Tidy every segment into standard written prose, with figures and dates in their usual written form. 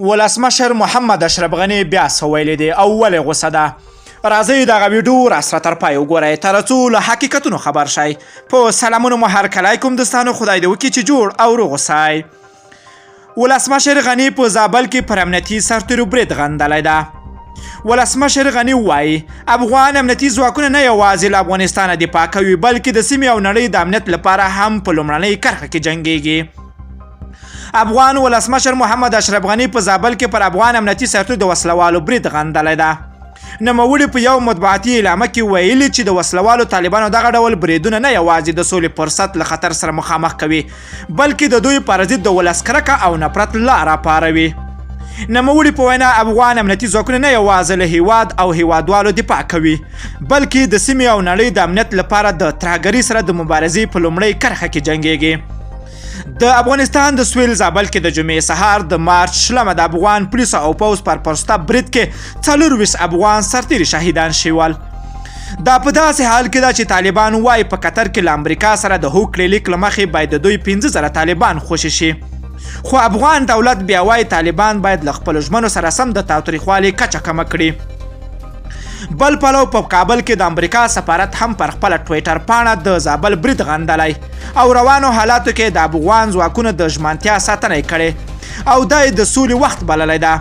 ولسمشر محمد اشرف غني بیا څه ویلي دي او ولې غوسه ده؟ راځئ دغه ویډیو راسره تر پای وګورئ ترڅو له حقیقتونو خبر شئ. په سلامونو مو هرکلی کوم دوستانو، خدای دې وکړي چې جوړ او روغ اوسئ. ولسمشر غني په زابل کې پر امنیتي سرتېرو برید غندلی ده. ولسمشر غني وایي افغان امنیتي ځواکونه نه یوازې له افغانستانه دفاع کوي بلکې د سیمې او نړۍ د امنیت لپاره هم په لومړنۍ کرښه کې جنګیږي. افغان ولسمشر محمد اشرف غني په زابل کې پر افغان امنیتي سرتېرو د وسلوالو برید غندلی ده. نوموړي په یو مطبوعاتي اعلامیه کې ویلي چې د وسلوالو طالبانو دغه ډول بریدونه نه یوازې د سولې فرصت له خطر سره مخامخ کوي بلکې د دوی پر ضد د ولس کرکه او نفرت لا راپاروي. نوموړي په وینا افغان امنیتي ځواکونه نه یوازې له هیواد او هیوادوالو دفاع کوي بلکې د سیمې او نړۍ د امنیت لپاره د ترهګرۍ سره د مبارزې په لومړۍ کرښه کې جنګیږي. د افغانستان د سویل زابل کې د جمعې سهار د مارچ 20 د افغان پولیسو او پوځ پر پرسته برید کې 24 افغان سرتیري شهیدان شول. دا په داسې حال کې ده چې طالبان وایي په قطر کې له امریکا سره د هوکړې لیک له مخې باید د دوی 5000 طالبان خوشې شي، خو افغان دولت بیا وایي طالبان باید له خپلو ژمنو سره سم د تاوتریخوالي کچه کمه کړي. بل پلو په کابل کې د امریکا سفارت هم پر خپله ټویټر پاڼه د زابل برید غندلی او روانو حالاتو کې د افغان ځواکونو د ژمنتیا ساتنه یې کړې او دا یې د سولې وخت بللی ده.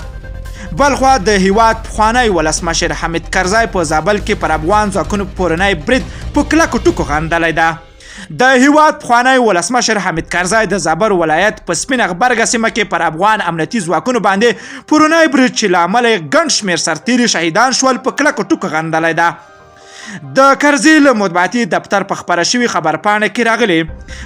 بلخوا د هیواد پخوانی ولسمشر حامد کرزی په زابل کې پر افغان ځواکونو پورنی برید په کلکو ټکو غندلی ده. د هیواد پخوانی ولسمشر حامد کرزی د زابل ولایت په سپینه غبرګه سیمه کې پر افغان امنیتي ځواکونو باندې پرونی برید چې له امله یې ګڼ شمېر سرتېري شهیدان شول په کلکو ټکو غندلی ده. د کرزي له مطبوعاتي دفتر په خپره شوې خبرپاڼه کې راغلي،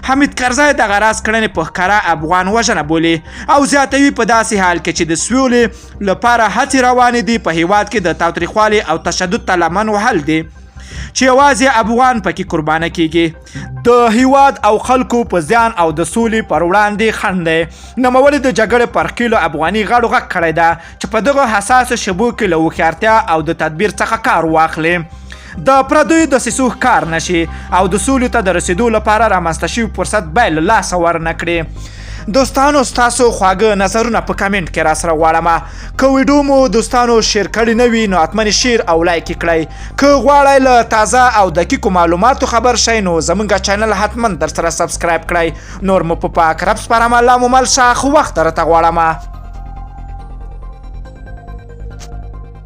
حامد کرزی دغه راز کړنې په ښکاره افغان وژنه بولي او زیاتوي په داسې حال کې چې د سولې لپاره هڅې روانې دي په هیواد کې د تاوتریخوالي او تشدد ته لمن وهل دي چې یوازې افغان پکې قربانه کیږي، د هیواد او خلکو په زیان او د سولې پر وړاندې خنډ دی. نوموړي د جګړې پر ښکېلو افغاني غاړو غږ کړی ده چې په دغو حساسو شېبو کې له هوښیارتیا او د تدبیر څخه کار واخلي، د پردیو دسیسو ښکار نه شي او د سولې ته د رسېدو لپاره رامنځته شوي فرصت باید له لاسه ورنه کړي. دوستانو ستاسو خواږه نظرونه په کمنټ کې راسره غواړم. که ویډیو مو دوستانو شیر کړی نه وي نو حتما شیر او لایک یې کړئ. که غواړئ له تازه او دقیقو معلوماتو خبر شئ نو زمونږ چینل حتما درسره سبسکرایب کړئ. نور مو په پاک رب سپارم، الله مو مل شه، ښه وخت درته غواړم.